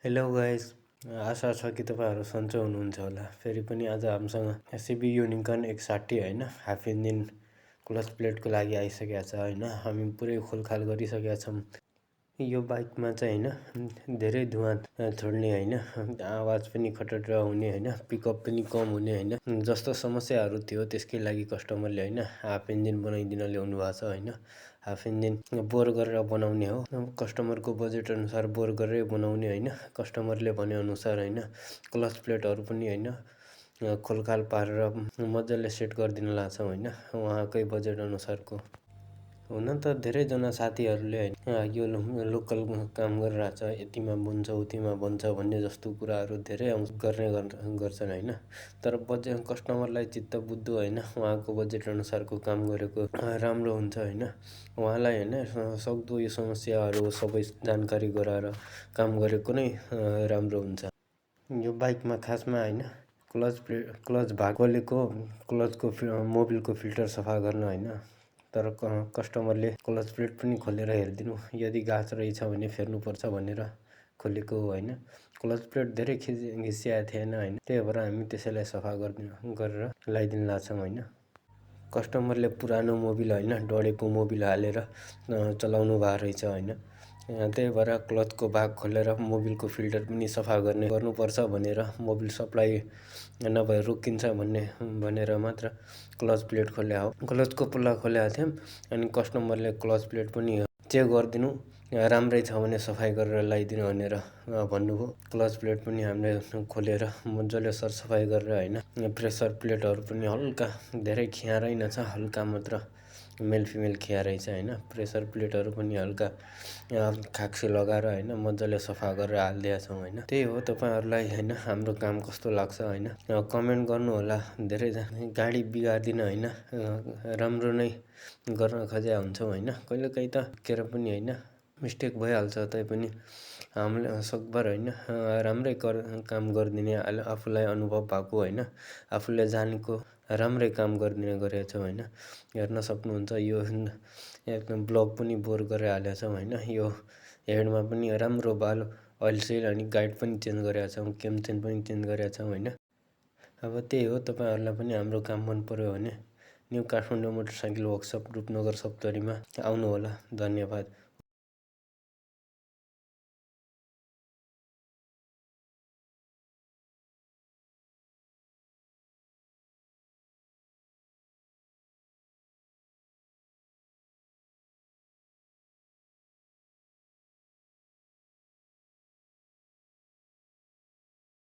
Hello guys. आशा छ कि तपाईँहरू सन्चै हुनुहुन्छ होला। फेरि पनि आज हामीसँग सिबी युनिकर्न 160 होइन हाफ इन्जिन क्लच प्लेटको लागि आइसकेको छ होइन। हामी पुरै खोलखाल गरिसकेका छौँ। यो बाइकमा चाहिँ होइन धेरै धुवा छोड्ने होइन, आवाज पनि खटट हुने होइन, पिकअप पनि कम हुने होइन, जस्तो समस्याहरू थियो त्यसकै लागि कस्टमरले होइन हाफ इन्जिन बनाइदिन ल्याउनु भएको छ होइन। हाफ इन्जिन बोर गरेर बनाउने हो, कस्टमरको बजेट अनुसार बोर गरेर बनाउने होइन। कस्टमरले भनेअनुसार होइन क्लच प्लेटहरू पनि होइन खोलखाल पारेर मजाले सेट गरिदिन लाग्छौँ होइन, उहाँकै बजेट अनुसारको। हुन त धेरैजना साथीहरूले होइन यो लोकल काम गरिरहेछ, यतिमा बन्छ उतिमा बन्छ भन्ने जस्तो कुराहरू धेरै गर्छन् होइन। तर बजेट कस्टमरलाई चित्त बुझ्दो होइन, उहाँको बजेट अनुसारको काम गरेको राम्रो हुन्छ होइन। उहाँलाई होइन सक्दो यो समस्याहरू सबै जानकारी गराएर काम गरेको नै राम्रो हुन्छ। यो बाइकमा खासमा होइन क्लच भाग खोलेको, क्लचको मोबिलको फिल्टर सफा गर्न होइन, तर कस्टमरले क्लच प्लेट पनि खोलेर हेरिदिनु, यदि गाँच रहेछ भने फेर्नुपर्छ भनेर खोलेको हो होइन। क्लच प्लेट धेरै घिसिएको थिएन होइन, त्यही भएर हामी त्यसैलाई सफा गरेर लगाइदिन लाग्छौँ होइन। कस्टमरले पुरानो मोबिल होइन डढेको मोबिल हालेर चलाउनु भएको रहेछ होइन, त्यही भएर क्लचको भाग खोलेर मोबिलको फिल्टर पनि सफा गर्नुपर्छ भनेर, मोबिल सप्लाई नभए रोकिन्छ भनेर मात्र क्लच प्लेट खोले हो। क्लचको पल्ला खोलेको थियौँ अनि कस्टमरले क्लच प्लेट पनि चेक गरिदिनु, राम्रै छ भने सफाइ गरेर लगाइदिनु भनेर भन्नुभयो। क्लच प्लेट पनि हामीले खोलेर मजाले सरसफाइ गरेर होइन, प्रेसर प्लेटहरू पनि हल्का धेरै खिया रहेनछ, हल्का मात्र मेल फिमेल खिया रहेछ होइन। प्रेसर प्लेटहरू पनि हल्का खाक्सी लगाएर होइन मजाले सफा गरेर हालिदिएका छौँ होइन। त्यही हो, तपाईँहरूलाई होइन हाम्रो काम कस्तो लाग्छ होइन कमेन्ट गर्नुहोला। धेरैजना गाडी बिगारिदिन होइन राम्रो नै गर्न खोजेका हुन्छौँ होइन, कहिलेकाहीँ त केही पनि होइन मिस्टेक भइहाल्छ, तैपनि हामीले सकभर होइन राम्रै काम गरिदिने, आफूलाई अनुभव भएको होइन, आफूले जानेको राम्रै काम गरिदिने गरेका छौँ होइन। हेर्न सक्नुहुन्छ यो एकदम ब्लक पनि बोर गरेर हालेका छौँ होइन। यो हेडमा पनि राम्रो बाल ओइल सेल अनि गाइड पनि चेन्ज गरेका छौँ, केम चेन पनि चेन्ज गरेका छौँ होइन। अब त्यही हो, तपाईँहरूलाई पनि हाम्रो काम मन पर्यो भने new Kathmandu motorcycle workshop Rupnagar सप्तरीमा आउनुहोला। धन्यवाद।